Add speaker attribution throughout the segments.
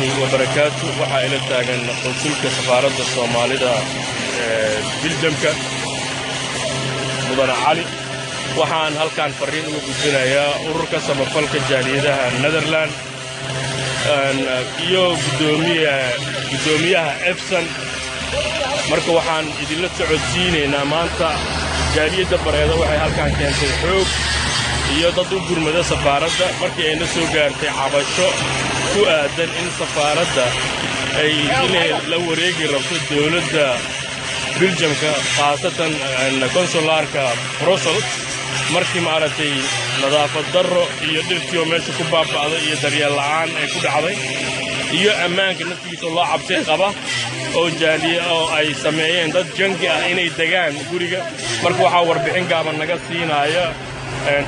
Speaker 1: Waraxmatullaahi wabarakaatu. Waxaa ila taagan qunsulka safaaradda Soomaalida ee Biljamka, Mudane Cali. Waxaan halkan farriin uga gudbinayaa ururka samafalka jaaliyadaha Netherland iyo guddoomiyaha Efson. Marka waxaan idinla socodsiinaynaa, maanta jaaliyadda Bareeda waxay halkan keentay xoog iyo dad u gurmada safaaradda markii ayna soo gaartay cabasho ku aadan in safaaradda ay inay la wareegi rabto dowladda Biljamka, khaasatan konsulaarka Brussels, markii maaragtay nadaafad darro iyo dhirtii oo meesha ku baaba'day iyo daryeel la'aan ay ku dhacday iyo ammaanka naftigiisa loo cabsi qaba oo jaaliye oo ay sameeyeen dad junkie ah inay degaan guriga. Marka waxaa warbixin gaaban naga siinaya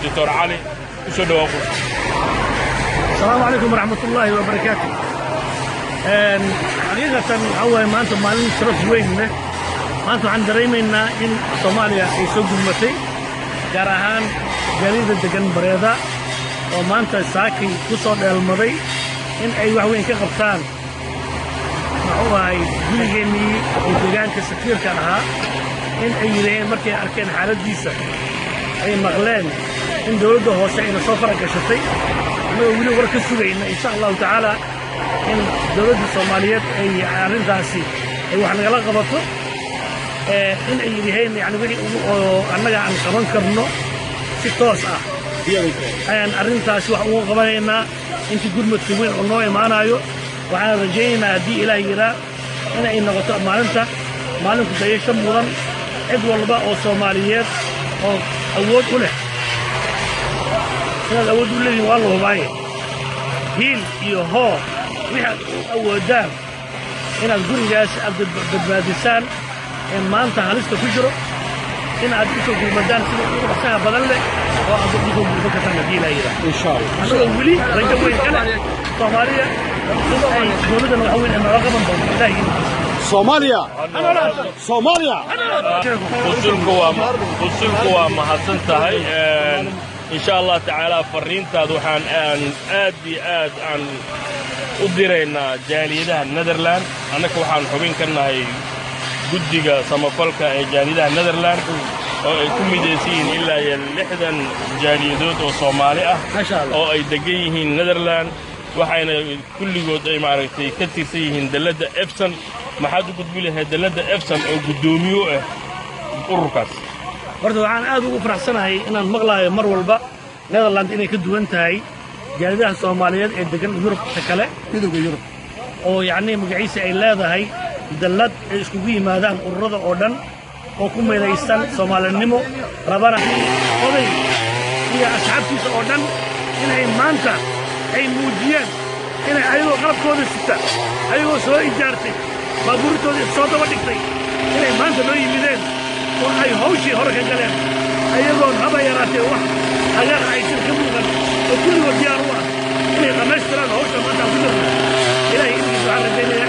Speaker 1: Doctor Cali. Ku soo dhawaa qur.
Speaker 2: Asalaamu calaykum waraxmatullaahi wabarakaatu. Xaqiiqatan waxaa waaye maanta maalin sharaf weyn leh. Maanta waxaan dareemaynaa in Soomaaliya ay soo gurmatay, gaar ahaan jaaliyadda degan Bareeda oo maanta saakay ku soo dheelmaday in ay wax weyn ka qabtaan, muxuu ahay, gurigeennii iyo deegaanka safiirka ahaa, in ay yidhaheen markay arkeen xaaladdiisa, ay maqleen in dowladda hoose ayna soo fara gashatay, annagoo weli war ka sugayna, insha Allahu tacaala, in dowladda Soomaaliyeed ay arrintaasi ay wax nagala qabato, in ay yidhaheen yani wixii oo annaga aan qaban karno si toos ah ayaan arrintaasi wax ugu qabanaynaa intii gurmadka weyn oo noo imaanayo. Waxaan rajaynaynaa, haddii Ilaah yiraa, inay noqoto maalinta maalinku dayasho mudan. Cid walba oo Soomaaliyeed oo awood u leh, inaad awood u leedihin waa la hubaaye, hiil iyo hoo wixii aad u awoodaan inaad gurigaas aad badbaadisaan ee maanta halista ku jiro, in aad u soo gurmadaan sida ugu dhaqsaha badan leh oo aad ugu soo gurman kartaan, haddii Ilaah yiraa,
Speaker 3: insha Allah.
Speaker 2: Annagoo weli rajo weyn ka leh Soomaaliya in ay dowladdana wax weyn ay nooga qaban doonto, Ilaah idinkiisa.
Speaker 3: Soomaaliya, Soomaaliya.
Speaker 1: Qunsulku waa mahadsan tahay. Insha Allah tacaala farriintaad waxaan aan aad iyo aad aan u diraynaa jaaliyadaha Netherland. Annaka waxaan xubin ka nahay guddiga samafalka ee jaaliyadaha Netherland oo ay ku midaysan yihiin ilaa iyo 60 jaaliyadood oo Soomaali ah
Speaker 2: Maasha Allah.
Speaker 1: oo ay degan yihiin Netherland, waxayna kulligood ay maaragtay ka tirsan yihiin dalladda Efson. Maxaad u gudbi lahayd dalladda Efson oo guddoomiye u ah ururkaas?
Speaker 2: Horta waxaan aad ugu faraxsanahay inaan maqlaayo mar walba Netherland inay ka duwan tahay jaaliyadaha Soomaaliyeed ee degan Yurubta kale,
Speaker 3: Midowga Yurub,
Speaker 2: oo yacnii magaciisa ay leedahay dallad ay iskugu yimaadaan ururada oo dhan oo ku midaysan Soomaalinimo, rabana oday iyo asxaabtiisa oo dhan inay maanta ay muujiyeen inay ayagoo qalabkooda sita, ayagoo soo ijaartay baabuurtoodii soo daba dhigtay, inay maanta noo yimideen oo ay hawshii hore ka galeen, ayagoon haba yaraatee wax agaar aysan ka muuqan oo kulligood diyaar u ah inay dhammaystiraan hawsha maanta aan ku jirno. Ilaahay idinkiisa waxaan rajaynayaa.